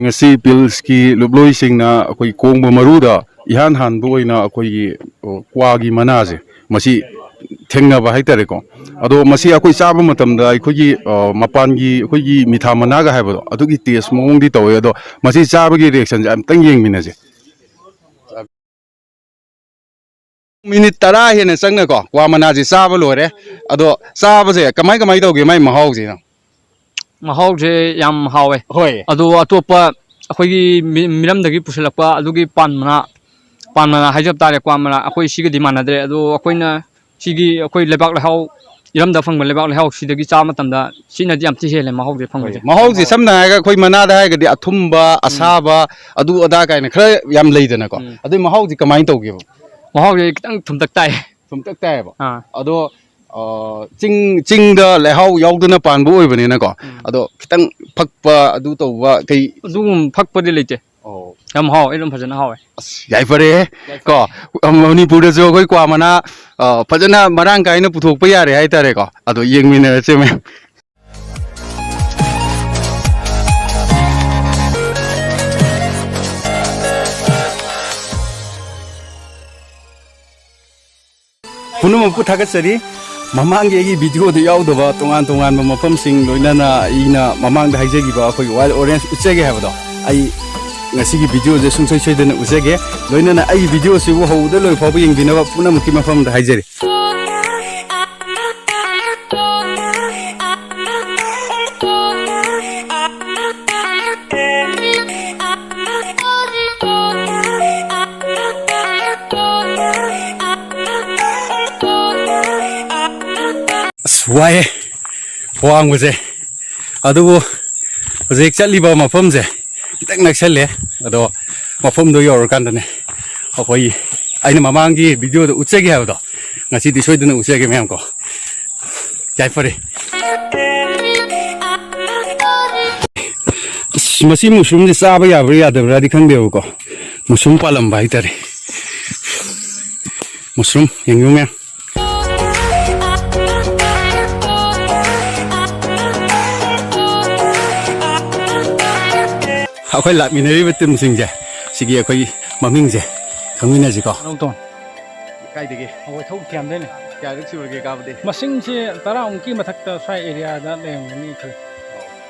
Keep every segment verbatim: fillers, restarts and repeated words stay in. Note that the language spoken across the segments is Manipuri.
ꯉꯁꯤ ꯄꯤꯜꯁꯀꯤ ꯂꯨꯞꯂꯣꯏꯁꯤꯡꯅ ꯑꯩꯈꯣꯏ ꯀꯣꯡꯕ ꯃꯔꯨꯗ ꯏꯍꯥꯟ ꯍꯥꯟꯕ ꯑꯣꯏꯅ ꯑꯩꯈꯣꯏꯒꯤ, ꯑꯣ, ꯀ꯭ꯋꯥꯒꯤ ꯃꯅꯥꯁꯦ ꯃꯁꯤ ꯊꯦꯡꯅꯕ ꯍꯥꯏꯇꯥꯔꯦꯀꯣ꯫ ꯑꯗꯣ ꯃꯁꯤ ꯑꯩꯈꯣꯏ ꯆꯥꯕ ꯃꯇꯝꯗ ꯑꯩꯈꯣꯏꯒꯤ, ꯑ, ꯃꯄꯥꯟꯒꯤ ꯑꯩꯈꯣꯏꯒꯤ ꯃꯤꯊꯥ ꯃꯅꯥꯒ ꯍꯥꯏꯕꯗꯣ, ꯑꯗꯨꯒꯤ ꯇꯦꯁ ꯃꯑꯣꯡꯗꯤ ꯇꯧꯋꯦ꯫ ꯑꯗꯣ ꯃꯁꯤ ꯆꯥꯕꯒꯤ ꯔꯤꯌꯦꯛꯁꯟꯁꯦ ꯑꯝꯇꯪ ꯌꯦꯡꯃꯤꯟꯅꯁꯦ꯫ ꯃꯤꯅꯤꯠ ꯇꯔꯥ ꯍꯦꯟꯅ ꯆꯪꯅꯀꯣ ꯀ꯭ꯋꯥ ꯃꯅꯥꯁꯦ ꯆꯥꯕ ꯂꯣꯏꯔꯦ꯫ ꯑꯗꯣ ꯆꯥꯕꯁꯦ ꯀꯃꯥꯏ ꯀꯃꯥꯏ ꯇꯧꯒꯦ ꯃꯥꯏ ꯃꯍꯥꯎꯁꯤꯅ? ꯃꯍꯥꯎꯁꯦ ꯌꯥꯝ ꯍꯥꯎꯋꯦ꯫ ꯍꯣꯏ꯫ ꯑꯗꯣ ꯑꯇꯣꯞꯄ ꯑꯩꯈꯣꯏꯒꯤ ꯃꯤ-, ꯃꯤꯔꯝꯗꯒꯤ ꯄꯨꯁꯤꯜꯂꯛꯄ ꯑꯗꯨꯒꯤ ꯄꯥꯟ ꯃꯅꯥ, ꯄꯥꯟ ꯃꯅꯥ ꯍꯥꯏꯖꯕ ꯇꯥꯔꯦ, ꯀ꯭ꯋꯥ ꯃꯅꯥ, ꯑꯩꯈꯣꯏ ꯁꯤꯒꯗꯤ ꯃꯥꯟꯅꯗ꯭ꯔꯦ꯫ ꯑꯗꯣ ꯑꯩꯈꯣꯏꯅ ꯁꯤꯒꯤ ꯑꯩꯈꯣꯏ ꯂꯩꯕꯥꯛ ꯂꯩꯍꯥꯎ, ꯏꯔꯝꯗ ꯐꯪꯕ ꯂꯩꯕꯥꯛ ꯂꯩꯍꯥꯎ ꯁꯤꯗꯒꯤ ꯆꯥꯕ ꯃꯇꯝꯗ ꯁꯤꯅꯗꯤ ꯌꯥꯝ ꯊꯤ ꯍꯦꯜꯂꯦ ꯃꯍꯥꯎꯁꯦ ꯐꯪꯕꯁꯦ꯫ ꯍꯣꯏ꯫ ꯃꯍꯥꯎꯁꯦ ꯁꯝꯅ ꯍꯥꯏꯔꯒ ꯑꯩꯈꯣꯏ ꯃꯅꯥꯗ ꯍꯥꯏꯔꯒꯗꯤ ꯑꯊꯨꯝꯕ, ꯎꯝ꯫ ꯑꯁꯥꯕ, ꯑꯗꯨ ꯑꯗꯥ ꯀꯥꯏꯅ ꯈꯔ ꯌꯥꯝ ꯂꯩꯗꯅꯀꯣ꯫ ꯎꯝ꯫ ꯑꯗꯨꯏ ꯃꯍꯥꯎꯁꯦ ꯀꯃꯥꯏꯅ ꯇꯧꯒꯦꯕ? ꯃꯍꯥꯎꯁꯦ ꯈꯤꯇꯪ ꯊꯨꯝꯇꯛ ꯇꯥꯏ꯫ ꯊꯨꯝꯇꯛ ꯇꯥꯏꯌꯦꯕ꯫ ꯑꯥ꯫ ꯑꯗꯣ, ꯑ, ꯆꯤꯡ, ꯆꯤꯡꯗ ꯂꯩꯍꯥꯎ ꯌꯥꯎꯗꯅ ꯄꯥꯟꯕ ꯑꯣꯏꯕꯅꯤꯅꯀꯣ꯫ ꯎꯝ꯫ ꯑꯗꯣ ꯈꯤꯇꯪ ꯐꯛꯄ ꯑꯗꯨ ꯇꯧꯕ ꯀꯩ? ꯑꯗꯨꯒꯨꯝ ꯐꯛꯄꯗꯤ ꯂꯩꯇꯦ꯫ ꯑꯣ꯫ ꯌꯥꯝ ꯍꯥꯎꯋꯦ, ꯑꯗꯨꯝ ꯐꯖꯅ ꯍꯥꯎꯋꯦ꯫ ꯑꯁ, ꯌꯥꯏꯐꯔꯦꯍꯦ꯫ ꯀꯣ, ꯃꯅꯤꯄꯨꯔꯗꯁꯨ ꯑꯩꯈꯣꯏ ꯀ꯭ꯋꯥ ꯃꯅꯥ, ꯑ, ꯐꯖꯅ ꯃꯔꯥꯡ ꯀꯥꯏꯅ ꯄꯨꯊꯣꯛꯄ ꯌꯥꯔꯦ ꯍꯥꯏꯇꯥꯔꯦꯀꯣ꯫ ꯑꯗꯣ ꯌꯦꯡꯃꯤꯟꯅꯔꯁꯦ ꯃꯌꯥꯝ꯫ ꯄꯨꯝꯅꯃꯛꯄꯨ ꯊꯥꯒꯠꯆꯔꯤ꯫ ꯃꯃꯥꯡꯒꯤ ꯑꯩꯒꯤ ꯚꯤꯗꯤꯑꯣꯗ ꯌꯥꯎꯗꯕ ꯇꯣꯉꯥꯟ ꯇꯣꯉꯥꯟꯕ ꯃꯐꯝꯁꯤꯡ, ꯂꯣꯏꯅꯅ ꯑꯩꯅ ꯃꯃꯥꯡꯗ ꯍꯥꯏꯖꯈꯤꯕ ꯑꯩꯈꯣꯏꯒꯤ wild orange ꯎꯠꯆꯒꯦ ꯍꯥꯏꯕꯗꯣ, ꯑꯩ ꯉꯁꯤꯒꯤ ꯚꯤꯗꯤꯑꯣꯁꯦ ꯁꯨꯡꯁꯣꯏ ꯁꯣꯏꯗꯅ ꯎꯠꯆꯒꯦ꯫ ꯂꯣꯏꯅꯅ ꯑꯩꯒꯤ ꯚꯤꯗꯤꯑꯣꯁꯤꯕꯨ ꯍꯧꯕꯗ ꯂꯣꯏ ꯐꯥꯎꯕ ꯌꯦꯡꯕꯤꯅꯕ ꯄꯨꯝꯅꯃꯛꯀꯤ ꯃꯐꯝꯗ ꯍꯥꯏꯖꯔꯤ꯫ ꯑꯁ, ꯋꯥꯏꯌꯦ ꯋꯥꯡꯕꯁꯦ꯫ ꯑꯗꯨꯕꯨ ꯍꯧꯖꯤꯛ ꯆꯠꯂꯤꯕ ꯃꯐꯝꯁꯦ ꯈꯤꯇꯪ ꯅꯛꯁꯜꯂꯦ꯫ ꯑꯗꯣ ꯃꯐꯝꯗꯣ ꯌꯧꯔꯀꯥꯟꯗꯅꯦ ꯑꯩꯈꯣꯏ, ꯑꯩꯅ ꯃꯃꯥꯡꯒꯤ ꯚꯤꯗꯤꯑꯣꯗ ꯎꯠꯆꯒꯦ ꯍꯥꯏꯕꯗꯣ, ꯉꯁꯤꯗꯤ ꯁꯣꯏꯗꯅ ꯎꯠꯆꯒꯦ ꯃꯌꯥꯝ ꯀꯣ꯫ ꯌꯥꯏꯐꯔꯦ꯫ ꯑꯁ, ꯃꯁꯤ ꯃꯨꯁꯔꯨꯝꯁꯦ ꯆꯥꯕ ꯌꯥꯕ꯭ꯔꯥ ꯌꯥꯗꯕ꯭ꯔꯥꯗꯤ ꯈꯪꯗꯦꯕꯀꯣ, ꯃꯨꯁꯔꯨꯝ ꯄꯥꯜꯂꯝꯕ ꯍꯥꯏꯇꯥꯔꯦ꯫ ꯃꯨꯁꯔꯨꯝ ꯌꯦꯡꯕꯤꯌꯨ ꯃꯌꯥꯝ꯫ ꯑꯩꯈꯣꯏ ꯂꯥꯛꯃꯤꯟꯅꯔꯤꯕ ꯇꯤꯝꯁꯤꯡꯁꯦ, ꯁꯤꯒꯤ ꯑꯩꯈꯣꯏ ꯃꯃꯤꯡꯁꯦ ꯈꯪꯃꯤꯟꯅꯁꯤꯀꯣ꯫ ꯅꯧꯇꯣꯟ꯫ ꯀꯥꯏꯗꯒꯤ? ꯑꯩꯈꯣꯏ ꯊꯧ ꯊꯤꯌꯥꯝꯗꯩꯅꯦ꯫ ꯀꯌꯥꯔꯛ ꯁꯨꯔꯒꯦ ꯀꯥꯕꯗꯤ? ꯃꯁꯤꯡꯁꯦ ꯇꯔꯥꯃꯨꯛꯀꯤ ꯃꯊꯛꯇ ꯁ꯭ꯋꯥꯏ ꯑꯦꯔꯤꯌꯥꯗ ꯂꯩꯔꯝꯒꯅꯤ ꯈꯜꯂꯤ꯫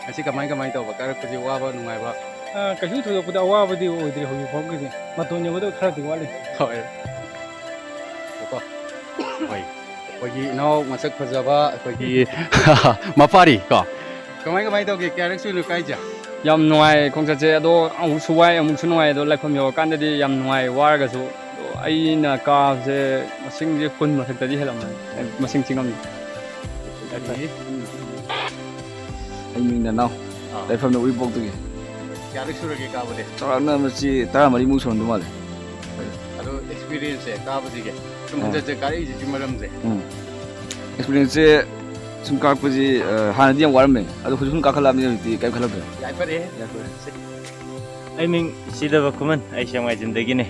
ꯉꯁꯤ ꯀꯃꯥꯏ ꯀꯃꯥꯏ ꯇꯧꯕ? ꯀꯥꯔꯛꯄꯁꯤ ꯋꯥꯕ ꯅꯨꯡꯉꯥꯏꯕ? ꯑ, ꯀꯩꯁꯨ ꯊꯣꯏꯗꯣꯛꯄꯗꯤ ꯑꯋꯥꯕꯗꯤ ꯑꯣꯏꯗ꯭ꯔꯤ ꯍꯧꯖꯤꯛ ꯐꯥꯎꯒꯤꯗꯤ꯫ ꯃꯇꯣꯟ ꯌꯧꯒꯗꯕ ꯈꯔꯗꯤ ꯋꯥꯠꯂꯤ꯫ ꯍꯣꯏ꯫ ꯀꯣ꯫ ꯍꯣꯏ꯫ ꯑꯩꯈꯣꯏꯒꯤ ꯏꯅꯥꯎ ꯃꯁꯛ ꯐꯖꯕ ꯑꯩꯈꯣꯏꯒꯤ ꯃꯄꯥꯔꯤ ꯀꯣ꯫ ꯀꯃꯥꯏ ꯀꯃꯥꯏ ꯇꯧꯒꯦ? ꯀꯌꯥꯔꯛ ꯁꯨꯏꯅꯣ ꯀꯥꯏꯁꯦ? ꯌꯥꯝ ꯅꯨꯡꯉꯥꯏ ꯈꯣꯡꯆꯠꯁꯦ, ꯑꯗꯣ ꯑꯃꯨꯛꯁꯨ ꯋꯥꯏ ꯑꯃꯨꯛꯁꯨ ꯅꯨꯡꯉꯥꯏ, ꯑꯗꯣ ꯂꯥꯏꯐꯝ ꯌꯧꯔꯀꯥꯟꯗꯗꯤ ꯌꯥꯝ ꯅꯨꯡꯉꯥꯏ, ꯋꯥꯔꯒꯁꯨ꯫ ꯑꯗꯣ ꯑꯩꯅ ꯀꯥꯕꯁꯦ ꯃꯁꯤꯡꯁꯦ ꯀꯨꯟ ꯃꯊꯛꯇꯗꯤ ꯍꯦꯜꯂꯝꯃꯅꯤ, ꯑꯩ ꯃꯁꯤꯡ ꯊꯤꯉꯝꯗꯦ꯫ ꯑꯩ ꯃꯤꯡ ꯅꯅꯥꯎ, ꯑꯥ꯫ ꯂꯥꯏꯐꯝꯅ ꯎꯔꯤꯄꯣꯛꯇꯒꯤ꯫ ꯀꯌꯥꯔꯛ ꯁꯨꯔꯒꯦ ꯀꯥꯕꯗꯤ? ꯆꯥꯎꯔꯥꯛꯅ ꯃꯁꯤ ꯇꯔꯥꯃꯔꯤꯃꯨꯛ ꯁꯨꯔꯝꯗꯧ ꯃꯥꯜꯂꯦ꯫ ꯑꯗꯣ ꯑꯦꯛꯁꯄꯤꯔꯤꯌꯦꯟꯁꯁꯦ ꯀꯥꯕꯁꯤꯒꯤ ꯁꯨꯝ ꯑꯥ꯫ ꯍꯟꯖꯟ ꯍꯟꯖꯟ ꯀꯥꯔꯛꯏꯁꯤꯒꯤ ꯃꯔꯝꯁꯦ? ꯎꯝ꯫ ꯑꯦꯛꯁꯄꯤꯔꯤꯌꯦꯟꯁꯁꯦ ꯁꯨꯝ ꯀꯥꯔꯛꯄꯁꯦ, ꯑ, ꯍꯥꯟꯅꯗꯤ ꯌꯥꯝ ꯋꯥꯔꯝꯃꯦ, ꯑꯗꯣ ꯍꯧꯖꯤꯛ ꯁꯨꯝ ꯀꯥꯈꯠꯂꯛꯑꯕꯅꯤꯅ ꯍꯧꯖꯤꯛꯇꯤ ꯀꯔꯤꯝ ꯈꯜꯂꯛꯇ꯭ꯔꯦ꯫ ꯌꯥꯏꯐꯔꯦ꯫ ꯌꯥꯏꯐꯔꯦ꯫ ꯑꯩ ꯃꯤꯡ ꯁꯤꯗꯕ ꯈꯨꯃꯟ, ꯑꯩ ꯁꯦꯡꯃꯥꯏꯖꯤꯟꯗꯒꯤꯅꯦ꯫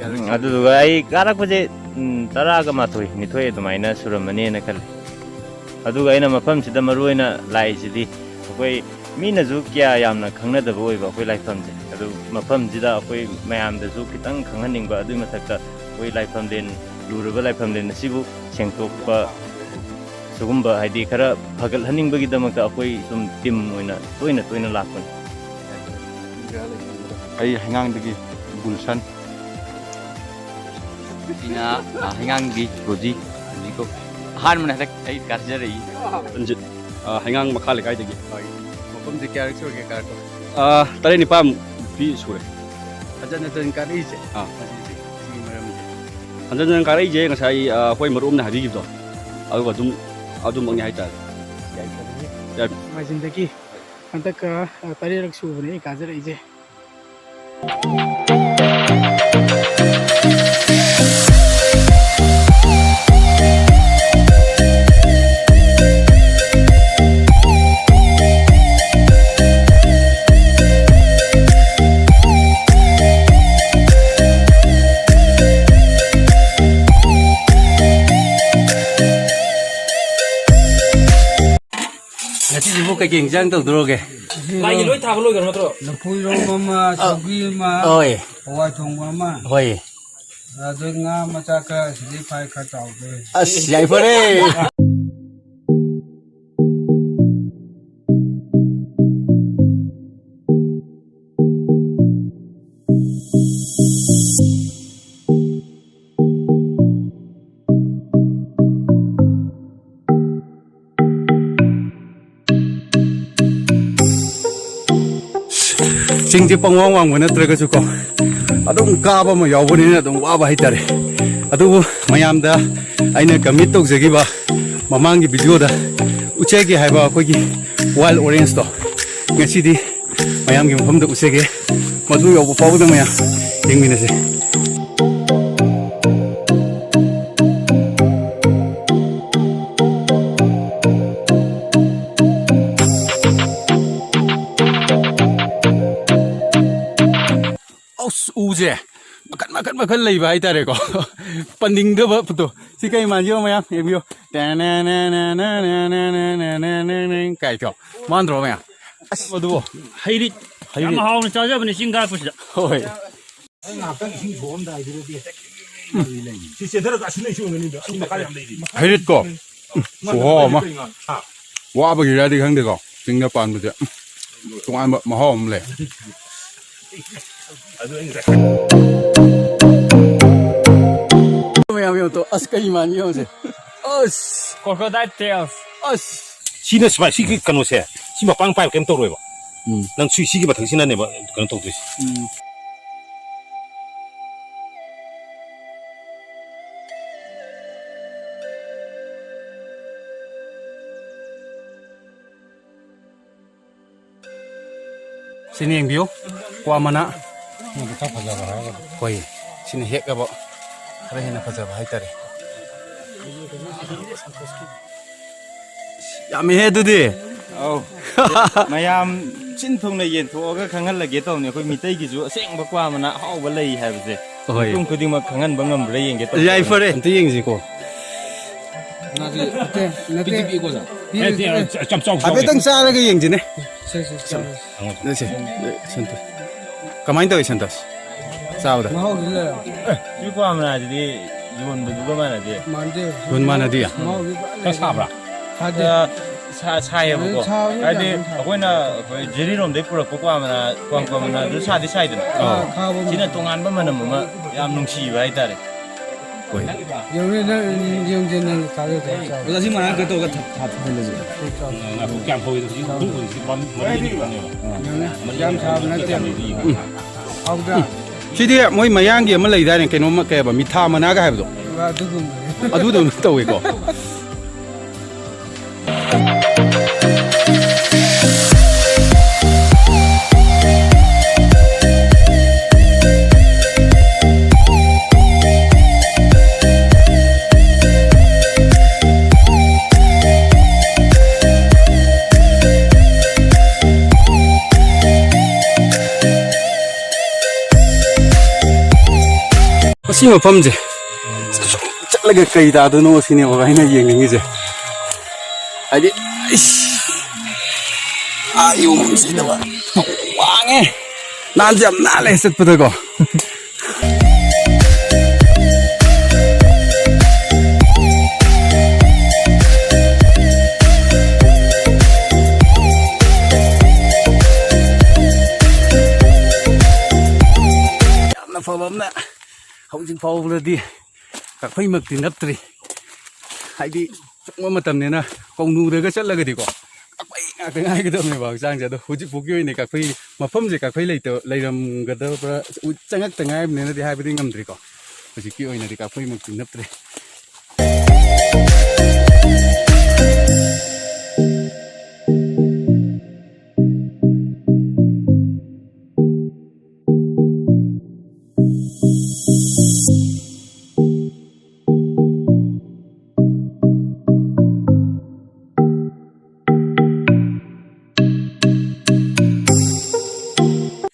ꯎꯝ, ꯑꯗꯨꯗꯨꯒ ꯑꯩ ꯀꯥꯔꯛꯄꯁꯦ, ꯎꯝ, ꯇꯔꯥꯒ ꯃꯥꯊꯣꯏ, ꯅꯤꯊꯣꯏ ꯑꯗꯨꯃꯥꯏꯅ ꯁꯨꯔꯝꯃꯅꯦꯅ ꯈꯜꯂꯦ꯫ ꯑꯗꯨꯒ ꯑꯩꯅ ꯃꯐꯝꯁꯤꯗ ꯃꯔꯨ ꯑꯣꯏꯅ ꯂꯥꯛꯏꯁꯤꯗꯤ, ꯑꯩꯈꯣꯏ ꯃꯤꯅꯁꯨ ꯀꯌꯥ ꯌꯥꯝꯅ ꯈꯪꯅꯗꯕ ꯑꯣꯏꯕ ꯑꯩꯈꯣꯏ ꯂꯥꯏꯐꯝꯁꯦ꯫ ꯑꯗꯨ ꯃꯐꯝꯁꯤꯗ ꯑꯩꯈꯣꯏ ꯃꯌꯥꯝꯗꯁꯨ ꯈꯤꯇꯪ ꯈꯪꯍꯟꯅꯤꯡꯕ, ꯑꯗꯨꯒꯤ ꯃꯊꯛꯇ ꯑꯩꯈꯣꯏ ꯂꯥꯏꯐꯝꯂꯦꯟ, ꯂꯨꯔꯕ ꯂꯥꯏꯐꯝꯂꯦꯟ ꯑꯁꯤꯕꯨ ꯁꯦꯡꯗꯣꯛꯄ, ꯁꯤꯒꯨꯝꯕ ꯍꯥꯏꯗꯤ ꯈꯔ ꯐꯒꯠꯍꯟꯅꯤꯡꯕꯒꯤꯗꯃꯛꯇ ꯑꯩꯈꯣꯏ ꯁꯨꯝ ꯇꯤꯝ ꯑꯣꯏꯅ ꯇꯣꯏꯅ ꯇꯣꯏꯅ ꯂꯥꯛꯄꯅꯤ꯫ ꯑꯩ ꯍꯩꯉꯥꯡꯗꯒꯤ ꯒꯨꯜꯁꯟ꯫ ꯑꯩꯅ, ꯑ, ꯍꯩꯉꯥꯡꯗꯒꯤ ꯔꯣꯖꯤ꯫ ꯔꯣꯖꯤ ꯀꯧ-, ꯑꯍꯥꯟꯕꯅ ꯍꯟꯗꯛ ꯑꯩ ꯀꯥꯖꯔꯛꯏ꯫ ꯔꯟꯖꯤꯠ, ꯑ, ꯍꯩꯉꯥꯡ ꯃꯈꯥ ꯂꯩꯀꯥꯏꯗꯒꯤ꯫ ꯍꯣꯏ꯫ ꯃꯐꯝꯁꯦ ꯀꯌꯥꯔꯛ ꯁꯨꯔꯒꯦ ꯀꯥꯔꯛꯄ? ꯑ, ꯇꯔꯦꯠ ꯅꯤꯄꯥꯟꯃꯨꯛꯇꯤ ꯁꯨꯔꯦ꯫ ꯍꯟꯖꯟ ꯍꯟꯖꯟ ꯀꯥꯔꯛꯏꯁꯦ? ꯑꯥ꯫ ꯃꯁꯤꯁꯦ, ꯁꯤꯒꯤ ꯃꯔꯝꯁꯦ? ꯍꯟꯖꯟ ꯍꯟꯖꯟ ꯀꯥꯔꯛꯏꯁꯦ ꯉꯁꯥꯏ, ꯑ, ꯑꯩꯈꯣꯏ ꯃꯔꯨꯞ ꯑꯃꯅ ꯍꯥꯏꯕꯤꯈꯤꯕꯗꯣ, ꯑꯗꯨꯒ ꯑꯗꯨꯝ, ꯑꯗꯨꯃꯛꯅꯤ ꯍꯥꯏꯇꯥꯔꯦ꯫ ꯌꯥꯏꯐꯔꯦ꯫ ꯌꯥꯏ-, ꯃꯥꯏꯖꯤꯟꯗꯒꯤ ꯍꯟꯗꯛꯀ, ꯑ, ꯇꯔꯦꯠꯔꯛ ꯁꯨꯕꯅꯦ ꯑꯩ ꯀꯥꯖꯔꯛꯏꯁꯦ꯫ ꯉꯁꯤꯁꯤꯕꯨ ꯀꯩꯀꯩ ꯏꯟꯖꯥꯡ ꯇꯧꯗꯣꯔꯒꯦ? ꯂꯥꯏꯒꯤ ꯂꯣꯏ ꯊꯥꯕ ꯂꯣꯏꯈ꯭ꯔ ꯅꯠꯇ꯭ꯔꯣ? ꯂꯐꯨ ꯏꯔꯣꯝꯕ ꯑꯃ, ꯑ, ꯁꯧꯒ꯭ꯔꯤ ꯑꯃ, ꯍꯣꯏ꯫ ꯍꯋꯥꯏ ꯊꯣꯡꯕ ꯑꯃ꯫ ꯍꯣꯏ꯫ ꯑꯗꯩ ꯉꯥ ꯃꯆꯥ ꯈꯔ, ꯁꯤꯗꯩ ꯐꯥꯏ ꯈꯔ ꯆꯥꯎꯗꯣꯏ꯫ ꯑꯁ, ꯌꯥꯏꯐꯔꯦ꯫ ꯆꯤꯡꯁꯦ ꯄꯪꯋꯥꯡ ꯋꯥꯡꯕ ꯅꯠꯇ꯭ꯔꯒꯁꯨ ꯀꯣ, ꯑꯗꯨꯝ ꯀꯥꯕ ꯑꯃ ꯌꯥꯎꯕꯅꯤꯅ ꯑꯗꯨꯝ ꯋꯥꯕ ꯍꯥꯏꯇꯥꯔꯦ꯫ ꯑꯗꯨꯕꯨ ꯃꯌꯥꯝꯗ ꯑꯩꯅ ꯀꯃꯤꯠ ꯇꯧꯖꯈꯤꯕ ꯃꯃꯥꯡꯒꯤ ꯚꯤꯗꯤꯑꯣꯗ ꯎꯠꯆꯒꯦ ꯍꯥꯏꯕ ꯑꯩꯈꯣꯏꯒꯤ ꯋꯥꯏꯜ ꯑꯣꯔꯦꯟꯖꯇꯣ ꯉꯁꯤꯗꯤ ꯃꯌꯥꯝꯒꯤ ꯃꯐꯝꯗ ꯎꯠꯆꯒꯦ꯫ ꯃꯗꯨ ꯌꯧꯕ ꯐꯥꯎꯕꯗ ꯃꯌꯥꯝ ꯌꯦꯡꯃꯤꯟꯅꯁꯦ꯫ ꯑꯁ, ꯎꯁꯦ ꯃꯈꯟ ꯃꯈꯟ ꯃꯈꯟ ꯂꯩꯕ ꯍꯥꯏꯇꯥꯔꯦꯀꯣ꯫ ꯄꯟꯅꯤꯡꯗꯕ ꯐꯣꯇꯣ꯫ ꯁꯤ ꯀꯩ ꯃꯥꯟꯒꯦ ꯃꯌꯥꯝ ꯌꯦꯡꯕꯤꯌꯨ꯫ ꯀꯥꯏꯀꯣ꯫ ꯃꯥꯟꯗ꯭ꯔꯣ ꯃꯌꯥꯝ? ꯑꯁ, ꯑꯗꯨꯕꯨ꯫ ꯍꯩꯔꯤꯠ꯫ ꯍꯩꯔꯤꯠ꯫ ꯌꯥꯝ ꯍꯥꯎꯅ ꯆꯥꯖꯕꯅꯦ ꯆꯤꯡ ꯀꯥꯔꯛꯄꯁꯤꯗ꯫ ꯍꯣꯏ꯫ ꯑꯩ ꯉꯥꯏꯍꯥꯛꯇꯪ ꯏꯁꯤꯡ ꯁꯣꯛꯑꯝꯗꯥꯏꯗꯨꯗꯗꯤ ꯁꯤ ꯆꯦꯟꯊꯔꯒ ꯑꯁꯤ ꯂꯩ ꯁꯣꯡꯒꯅꯤꯗ ꯑꯁꯤ ꯃꯈꯥ ꯌꯥꯝ ꯂꯩꯔꯤ꯫ ꯍꯩꯔꯤꯠꯀꯣ꯫ ꯎꯝ, ꯈꯨꯍꯥꯎ ꯑꯃ꯫ ꯍꯥ? ꯋꯥꯕꯒꯤꯔꯗꯤ ꯈꯪꯗꯦꯀꯣ, ꯆꯤꯡꯗ ꯄꯥꯟꯕꯁꯦ꯫ ꯎꯝ, ꯇꯣꯉꯥꯟꯕ ꯃꯍꯥꯎ ꯑꯃ ꯂꯩ꯫ ꯑꯗꯨ ꯑꯩ ꯉꯁꯥꯏ ꯃꯌꯥꯝ ꯌꯦꯡꯉꯣ ꯇꯣ꯫ ꯑꯁ, ꯀꯩ ꯃꯥꯟꯒꯦ ꯌꯦꯡꯉꯣꯁꯦ꯫ ꯑꯁ꯫ Crocodile tails꯫ ꯑꯁ꯫ ꯁꯤꯅ ꯁꯨꯃꯥꯏ, ꯁꯤꯒꯤ ꯀꯩꯅꯣꯁꯦ, ꯁꯤ ꯃꯄꯥꯡ ꯄꯥꯏꯕ ꯀꯩꯝ ꯇꯧꯔꯣꯏꯕ꯫ ꯎꯝ꯫ ꯅꯪ ꯁꯤ, ꯁꯤꯒꯤ ꯃꯊꯛꯁꯤꯅꯅꯦꯕ ꯀꯩꯅꯣ ꯇꯧꯗꯣꯏꯁꯦ꯫ ꯎꯝ꯫ ꯁꯤꯅ ꯌꯦꯡꯕꯤꯌꯨ, ꯀ꯭ꯋꯥ ꯃꯅꯥ꯫ ꯈꯔ ꯐꯖꯕ ꯍꯥꯏꯔꯒꯗꯤ꯫ ꯍꯣꯏ, ꯁꯤꯅ ꯍꯦꯛꯑꯕ ꯈꯔ ꯍꯦꯟꯅ ꯐꯖꯕ ꯍꯥꯏꯇꯥꯔꯦ꯫ ꯌꯥꯝꯃꯤꯍꯦ ꯑꯗꯨꯗꯤ꯫ ꯑꯧ꯫ ꯃꯌꯥꯝ ꯆꯤꯟ ꯊꯨꯡꯅ ꯌꯦꯟꯊꯣꯛꯑꯒ ꯈꯪꯍꯜꯂꯒꯦ ꯇꯧꯅꯤ꯫ ꯑꯩꯈꯣꯏ ꯃꯤꯇꯩꯒꯤꯁꯨ ꯑꯁꯦꯡꯕ ꯀ꯭ꯋꯥ ꯃꯅꯥ ꯑꯍꯥꯎꯕ ꯂꯩ ꯍꯥꯏꯕꯁꯦ꯫ ꯍꯣꯏ꯫ ꯃꯤꯄꯨꯝ ꯈꯨꯗꯤꯡꯃꯛ ꯈꯪꯍꯟꯕ ꯉꯝꯕ꯭ꯔꯥ ꯌꯦꯡꯒꯦ ꯇꯧꯅꯤ꯫ ꯌꯥꯏꯐꯔꯦ꯫ ꯑꯝꯇ ꯌꯦꯡꯁꯤꯀꯣ꯫ ꯅꯠꯇꯦ, ꯅꯠꯇꯦ꯫ ꯄꯤꯛꯇꯤ ꯄꯤꯛꯏꯀꯣ, ꯑꯣꯖꯥ? ꯄꯤꯛꯏ, ꯅꯠꯇꯦ, ꯄꯤꯛꯏ꯫ ꯆꯥꯎ, ꯆꯥꯎ, ꯆꯥꯎ꯫ ꯍꯥꯏꯐꯦꯠꯇꯪ ꯆꯥꯔꯒ ꯌꯦꯡꯁꯤꯅꯦ꯫ ꯁꯦ, ꯁꯦ, ꯆꯥꯔꯣ꯫ ꯁꯦ, ꯁꯦ, ꯁꯟꯇꯣꯁ꯫ ꯀꯃꯥꯏꯅ ꯇꯧꯋꯤ, ꯁꯟꯇꯣꯁ? ꯆꯥꯕꯗ? ꯃꯍꯥꯎꯗꯤ ꯂꯩꯔꯝꯃꯣꯏ꯫ ꯑꯦ, ꯁꯤ ꯀ꯭ꯋꯥ ꯃꯅꯥꯁꯤꯗꯤ ꯌꯣꯟꯕꯗꯨꯒ ꯃꯥꯟꯅꯗꯦ꯫ ꯃꯥꯟꯗꯦ꯫ ꯌꯣꯟ ꯃꯥꯟꯅꯗꯤꯌꯦ? ꯃꯍꯥꯎꯗꯤ ꯐꯖꯅ ꯈꯔ ꯂꯩꯔꯝꯃꯣꯏ꯫ ꯁꯥꯕ꯭ꯔꯥ? ꯁꯥꯗꯦ꯫ ꯑ, ꯁꯥ-, ꯁꯥꯏꯌꯦꯕꯀꯣ꯫ ꯁꯥꯕꯗꯤ ꯍꯥꯏꯗꯤ ꯌꯥꯝ ꯁꯥꯏ꯫ ꯑꯩꯈꯣꯏꯅ, ꯑꯩꯈꯣꯏ ꯖꯤꯔꯤꯔꯣꯝꯗꯒꯤ ꯄꯨꯔꯛꯄ ꯀ꯭ꯋꯥ ꯃꯅꯥ, ꯀ꯭ꯋꯥ, ꯀ꯭ꯋꯥ ꯃꯅꯥꯗꯨ ꯁꯥꯗꯤ ꯁꯥꯏꯗꯅ꯫ ꯑꯥ, ꯈꯥꯕ ꯁꯤꯅ ꯃꯅꯥ꯫ ꯇꯣꯉꯥꯟꯕ ꯃꯅꯝ ꯑꯃ ꯌꯥꯝ ꯅꯨꯡꯁꯤꯕ ꯍꯥꯏꯇꯥꯔꯦ꯫ ꯍꯣꯏ꯫ ꯌꯦꯡꯉꯨꯅꯦ, ꯅꯪ ꯌꯦꯡꯉꯨꯁꯦ, ꯅꯪ ꯆꯥꯒꯦ ꯇꯧꯔ ꯆꯥꯎ꯫ ꯑꯣꯖꯥ, ꯁꯤ ꯃꯅꯥ ꯀꯩꯅꯧ ꯇꯧꯔꯒ ꯊꯥ-, ꯊꯥ-, ꯊꯝꯍꯜꯂꯁꯤꯔ? ꯉꯥꯏꯈꯣ, ꯀꯌꯥꯝ ꯍꯧꯋꯤ? ꯍꯧꯖꯤꯛ ꯃꯔꯨ ꯑꯣꯏꯔꯤꯁꯤꯗꯤ ꯄꯥꯝꯕꯤ ꯃꯔꯤꯅꯦꯕ꯫ ꯌꯦꯡꯉꯨꯅꯦ, ꯌꯥꯝ ꯁꯥꯕ ꯅꯠꯇꯦ꯫ ꯎꯝ꯫ ꯍꯥꯎꯗ꯭ꯔꯥ? ꯁꯤꯗꯤ ꯃꯣꯏ ꯃꯌꯥꯡꯒꯤ ꯑꯃ ꯂꯩꯗꯥꯏꯅꯦ, ꯀꯩꯅꯣꯝꯃ, ꯀꯩ ꯍꯥꯏꯕ, ꯃꯤꯊꯥ ꯃꯅꯥꯒ ꯍꯥꯏꯕꯗꯣ? ꯑꯗꯨꯒꯨꯝꯕꯅꯦ꯫ ꯑꯗꯨꯗꯧꯅ ꯇꯧꯋꯦꯀꯣ꯫ ꯃꯁꯤ ꯃꯐꯝꯁꯦ ꯁꯨꯝ ꯆꯠꯂꯒ ꯀꯩ ꯇꯥꯗꯣꯏꯅꯣ ꯁꯤꯅꯦꯕ ꯑꯩꯅ ꯌꯦꯡꯅꯤꯡꯉꯤꯁꯦ꯫ ꯍꯥꯏꯗꯤ, ꯏꯁ, ꯑꯥ ꯌꯣꯡꯁꯤꯗꯕ ꯋꯥꯡꯉꯦ꯫ ꯅꯥꯟꯁꯨ ꯌꯥꯝ ꯅꯥꯜꯂꯦ ꯆꯠꯄꯗꯀꯣ꯫ ꯌꯥꯝꯅ ꯐꯕ ꯑꯃꯅ ꯍꯧꯖꯤꯛ ꯐꯥꯎꯕꯗꯗꯤ ꯀꯛꯐꯩꯃꯛꯇꯤ ꯅꯞꯇ꯭ꯔꯤ꯫ ꯍꯥꯏꯗꯤ ꯆꯪꯕ ꯃꯇꯝꯅꯤꯅ ꯀꯧꯅꯨꯗꯒ ꯆꯠꯂꯒꯗꯤꯀꯣ, ꯀꯛꯐꯩ ꯉꯥꯛꯇ ꯉꯥꯏꯒꯗꯕꯅꯦꯕ ꯍꯛꯆꯥꯡꯁꯦ꯫ ꯑꯗꯣ ꯍꯧꯖꯤꯛ ꯐꯥꯎꯒꯤ ꯑꯣꯏꯅ ꯀꯛꯐꯩ ꯃꯐꯝꯁꯦ ꯀꯛꯐꯩ ꯂꯩꯇꯕ, ꯂꯩꯔꯝꯒꯗꯕ꯭ꯔꯥ, ꯎ-, ꯆꯪꯉꯛꯇ ꯉꯥꯏꯔꯕꯅꯤꯅꯗꯤ ꯍꯥꯏꯕꯗꯤ ꯉꯝꯗ꯭ꯔꯤꯀꯣ꯫ ꯍꯧꯖꯤꯛꯀꯤ ꯑꯣꯏꯅꯗꯤ ꯀꯛꯐꯩꯃꯛꯇꯤ ꯅꯞꯇ꯭ꯔꯤ꯫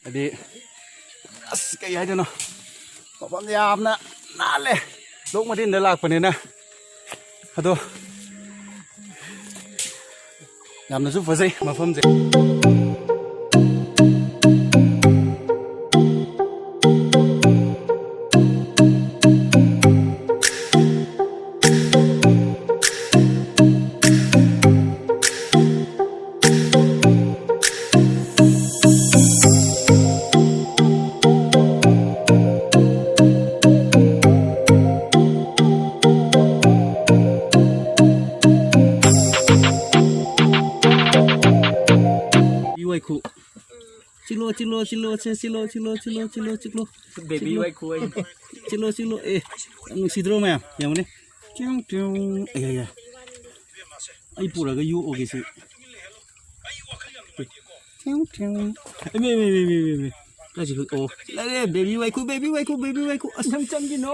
ꯍꯥꯏꯗꯤ, ꯑꯁ, ꯀꯩ ꯍꯥꯏꯗꯣꯏꯅꯣ, ꯃꯐꯝꯁꯦ ꯌꯥꯝꯅ ꯅꯥꯜꯂꯦ꯫ ꯂꯣꯛ ꯃꯔꯤꯟꯗ ꯂꯥꯛꯄꯅꯤꯅ꯫ ꯑꯗꯣ ꯌꯥꯝꯅꯁꯨ ꯐꯖꯩ ꯃꯐꯝꯁꯦ꯫ ꯋꯥꯏꯈꯨ꯫ ꯆꯤꯛꯂꯣ, ꯆꯤꯛꯂꯣ, ꯆꯤꯛꯂꯣ, ꯁꯦ, ꯆꯤꯛꯂꯣ, ꯆꯤꯛꯂꯣ, ꯆꯤꯛꯂꯣ, ꯆꯤꯛꯂꯣ, ꯆꯤꯛꯂꯣ꯫ ꯕꯦꯕꯤ ꯆꯤꯛꯂꯣ꯫ ꯋꯥꯏꯈꯨ ꯍꯥꯏꯅꯤ꯫ ꯆꯤꯛꯂꯣ, ꯆꯤꯛꯂꯣ꯫ ꯑꯦ, ꯌꯥꯝ ꯅꯨꯡꯁꯤꯗ꯭ꯔꯣ ꯃꯌꯥꯝ? ꯌꯦꯡꯉꯨꯅꯦ꯫ ꯇ꯭ꯌꯨꯡ, ꯇ꯭ꯌꯨꯡ꯫ ꯑꯦ, ꯑꯦ, ꯑꯦ꯫ ꯑꯩ ꯄꯨꯔꯒ ꯌꯣꯛꯑꯒꯦ ꯁꯤ꯫ ꯇ꯭ꯌꯨꯡ, ꯇ꯭ꯌꯨꯡ꯫ ꯑꯦ, ꯃꯦ, ꯃꯦ, ꯃꯦ꯫ ꯀꯥꯏ ꯆꯠꯈ꯭ꯔꯦ? ꯑꯣ, ꯂꯩꯔꯦ꯫ ꯕꯦꯕꯤ ꯋꯥꯏꯈꯨ, ꯕꯦꯕꯤ ꯋꯥꯏꯈꯨ, ꯕꯦꯕꯤ ꯋꯥꯏꯈꯨ꯫ ꯑꯁ꯫ ꯅꯪ ꯆꯪꯈꯤꯅꯣ꯫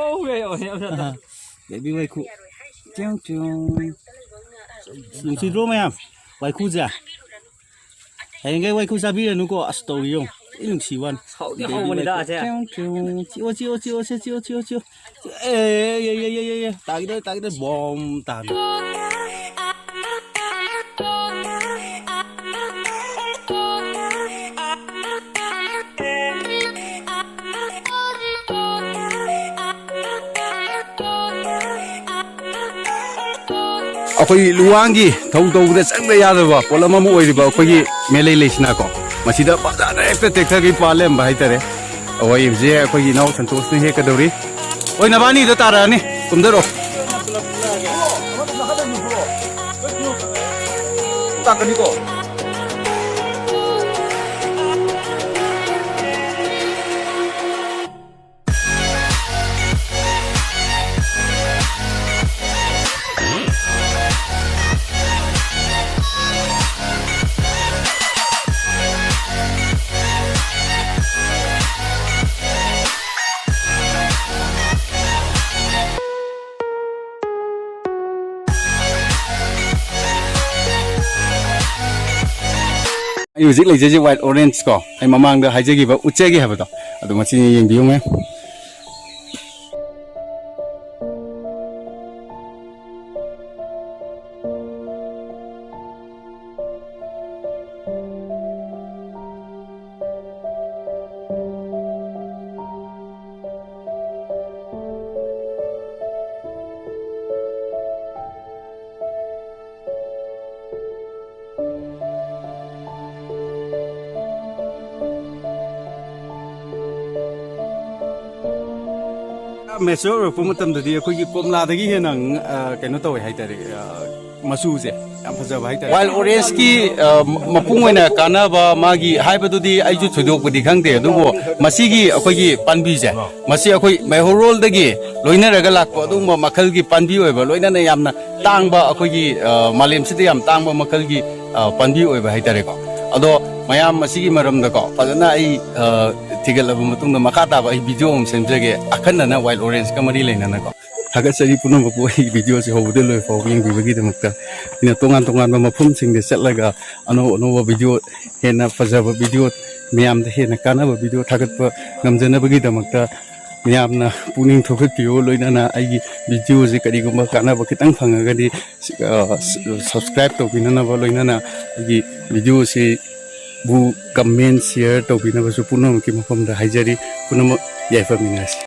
ꯑꯍꯥ꯫ ꯕꯦꯕꯤ ꯋꯥꯏꯈꯨ꯫ ꯇ꯭ꯌꯨꯡ, ꯇ꯭ꯌꯨꯡ꯫ ꯅꯨꯡꯁꯤꯗ꯭ꯔꯣ ꯃꯌꯥꯝ? ꯋꯥꯏꯈꯨꯁꯦ꯫ ꯍꯌꯦꯡꯈꯩ ꯋꯥꯏꯈꯨ ꯆꯥꯕꯤꯔꯅꯨꯀꯣ꯫ ꯑꯁ, ꯇꯧꯔꯤ ꯌꯦꯡꯉꯨ꯫ ꯊꯤ ꯅꯨꯡꯁꯤ ꯋꯥꯅꯤ꯫ ꯍꯥꯎꯗꯤ ꯕꯦꯕꯤ ꯍꯥꯎꯕꯅꯤꯗ, ꯋꯥꯏꯈꯨ꯫ ꯑꯁꯦ꯫ ꯆꯤꯛꯑꯣ, ꯆꯤꯛꯑꯣ, ꯆꯤꯛꯑꯣ, ꯁꯦ, ꯆꯤꯛꯑꯣ, ꯆꯤꯛꯑꯣ, ꯆꯤꯛꯑꯣ꯫ ꯑꯦ, ꯌꯦ, ꯌꯦ, ꯌꯦ, ꯌꯦ, ꯌꯦ꯫ ꯇꯥꯈꯤꯗꯣꯔꯦ, ꯇꯥꯈꯤꯗꯣꯔꯦ꯫ ꯕꯣꯝ ꯇꯥꯈꯤꯗꯣꯔꯦ꯫ ꯑꯩꯈꯣꯏ ꯂꯨꯋꯥꯡꯒꯤ ꯊꯧ ꯇꯧꯕꯗ ꯆꯪꯗ ꯌꯥꯗꯕ ꯄꯣꯠꯂꯝ ꯑꯃ ꯑꯣꯏꯔꯤꯕ ꯑꯩꯈꯣꯏꯒꯤ ꯃꯦꯂꯩ ꯂꯩꯁꯤꯅꯀꯣ, ꯃꯁꯤꯗ ꯐꯖꯅ ꯍꯦꯛꯇ ꯇꯦꯛꯊꯒꯩ ꯄꯥꯜ ꯂꯩꯔꯝꯕ ꯍꯥꯏꯇꯥꯔꯦ꯫ ꯑꯩꯈꯣꯏ ꯍꯧꯖꯤꯛ ꯑꯩꯈꯣꯏꯒꯤ ꯏꯅꯥꯎ ꯁꯟꯇꯣꯁꯅ ꯍꯦꯛꯀꯗꯧꯔꯤ꯫ ꯍꯣꯏ, ꯅꯕꯥꯅꯤꯗꯣ ꯇꯥꯔꯛꯑꯅꯤ, ꯀꯨꯝꯊꯔꯛꯑꯣ꯫ ꯇꯥꯛꯀꯅꯤꯀꯣ꯫ ꯑꯩ ꯍꯧꯖꯤꯛ ꯂꯩꯖꯩꯁꯦ ꯋꯥꯏꯠ ꯑꯣꯔꯦꯟꯖ ꯀꯣ, ꯑꯩ ꯃꯃꯥꯡꯗ ꯍꯥꯏꯖꯈꯤꯕ ꯎꯠꯆꯒꯦ ꯍꯥꯏꯕꯗꯣ, ꯑꯗꯨ ꯃꯁꯤꯅꯤ, ꯌꯦꯡꯕꯤꯌꯨ ꯃꯌꯥꯝ꯫ ꯃꯦꯆꯣꯔ ꯑꯣꯏꯔꯛꯄ ꯃꯇꯝꯗꯗꯤ ꯑꯩꯈꯣꯏꯒꯤ ꯀꯣꯝꯂꯥꯗꯒꯤ ꯍꯦꯟꯅ, ꯑ, ꯀꯩꯅꯣ ꯇꯧꯋꯦ ꯍꯥꯏꯇꯥꯔꯦ, ꯑ, ꯃꯆꯨꯁꯦ ꯌꯥꯝ ꯐꯖꯕ ꯍꯥꯏꯇꯥꯔꯦ꯫ ꯋꯥꯏꯜ ꯑꯣꯔꯦꯟꯖꯀꯤ, ꯑ, ꯃꯄꯨꯡ ꯑꯣꯏꯅ ꯀꯥꯟꯅꯕ ꯃꯥꯒꯤ ꯍꯥꯏꯕꯗꯨꯗꯤ ꯑꯩꯁꯨ ꯊꯣꯏꯗꯣꯛꯄꯗꯤ ꯈꯪꯗꯦ, ꯑꯗꯨꯕꯨ ꯃꯁꯤꯒꯤ ꯑꯩꯈꯣꯏꯒꯤ ꯄꯥꯝꯕꯤꯁꯦ, ꯃꯁꯤ ꯑꯩꯈꯣꯏ ꯃꯩꯍꯧꯔꯣꯜꯗꯒꯤ ꯂꯣꯏꯅꯔꯒ ꯂꯥꯛꯄ ꯑꯗꯨꯒꯨꯝꯕ ꯃꯈꯜꯒꯤ ꯄꯥꯝꯕꯤ ꯑꯣꯏꯕ, ꯂꯣꯏꯅꯅ ꯌꯥꯝꯅ ꯇꯥꯡꯕ ꯑꯩꯈꯣꯏꯒꯤ, ꯑ, ꯃꯥꯂꯦꯝꯁꯤꯗ ꯌꯥꯝ ꯇꯥꯡꯕ ꯃꯈꯜꯒꯤ, ꯑ, ꯄꯥꯝꯕꯤ ꯑꯣꯏꯕ ꯍꯥꯏꯇꯥꯔꯦꯀꯣ꯫ ꯑꯗꯣ ꯃꯌꯥꯝ ꯃꯁꯤꯒꯤ ꯃꯔꯝꯗꯀꯣ ꯐꯖꯅ ꯑꯩ, ꯑ, ꯊꯤꯒꯠꯂꯕ ꯃꯇꯨꯡꯗ ꯃꯈꯥ ꯇꯥꯕ ꯑꯩ ꯚꯤꯗꯤꯑꯣ ꯑꯃ ꯁꯦꯝꯖꯒꯦ, ꯑꯈꯟꯅꯅ ꯋꯥꯏꯜ ꯑꯣꯔꯦꯟꯖꯀ ꯃꯔꯤ ꯂꯩꯅꯅꯀꯣ꯫ ꯊꯥꯒꯠꯆꯔꯤ ꯄꯨꯝꯅꯃꯛꯄꯨ ꯑꯩ ꯚꯤꯗꯤꯑꯣꯁꯦ ꯍꯧꯕꯗ ꯂꯣꯏ ꯐꯥꯎꯕ ꯌꯦꯡꯕꯤꯕꯒꯤꯗꯃꯛꯇ꯫ ꯑꯩꯅ ꯇꯣꯉꯥꯟ ꯇꯣꯉꯥꯟꯕ ꯃꯐꯝꯁꯤꯡꯗ ꯆꯠꯂꯒ ꯑꯅꯧ ꯑꯅꯧꯕ ꯚꯤꯗꯤꯑꯣ, ꯍꯦꯟꯅ ꯐꯖꯕ ꯚꯤꯗꯤꯑꯣ, ꯃꯌꯥꯝꯗ ꯍꯦꯟꯅ ꯀꯥꯟꯅꯕ ꯚꯤꯗꯤꯑꯣ ꯊꯥꯒꯠꯄ ꯉꯝꯖꯅꯕꯒꯤꯗꯃꯛꯇ ꯃꯌꯥꯝꯅ ꯄꯨꯛꯅꯤꯡ ꯊꯧꯒꯠꯄꯤꯌꯨ꯫ ꯂꯣꯏꯅꯅ ꯑꯩꯒꯤ ꯚꯤꯗꯤꯑꯣꯁꯦ ꯀꯔꯤꯒꯨꯝꯕ ꯀꯥꯟꯅꯕ ꯈꯤꯇꯪ ꯐꯪꯉꯒꯗꯤ, ꯑ, ꯁꯕꯁꯀ꯭ꯔꯥꯏꯕ ꯇꯧꯕꯤꯅꯅꯕ, ꯂꯣꯏꯅꯅ ꯑꯩꯒꯤ ꯚꯤꯗꯤꯑꯣꯁꯤꯕꯨ ꯀꯃꯦꯟ, ꯁꯤꯌꯔ ꯇꯧꯕꯤꯅꯕꯁꯨ ꯄꯨꯝꯅꯃꯛꯀꯤ ꯃꯐꯝꯗ ꯍꯥꯏꯖꯔꯤ꯫ ꯄꯨꯝꯅꯃꯛ ꯌꯥꯏꯐꯃꯤꯟꯅꯔꯁꯤ꯫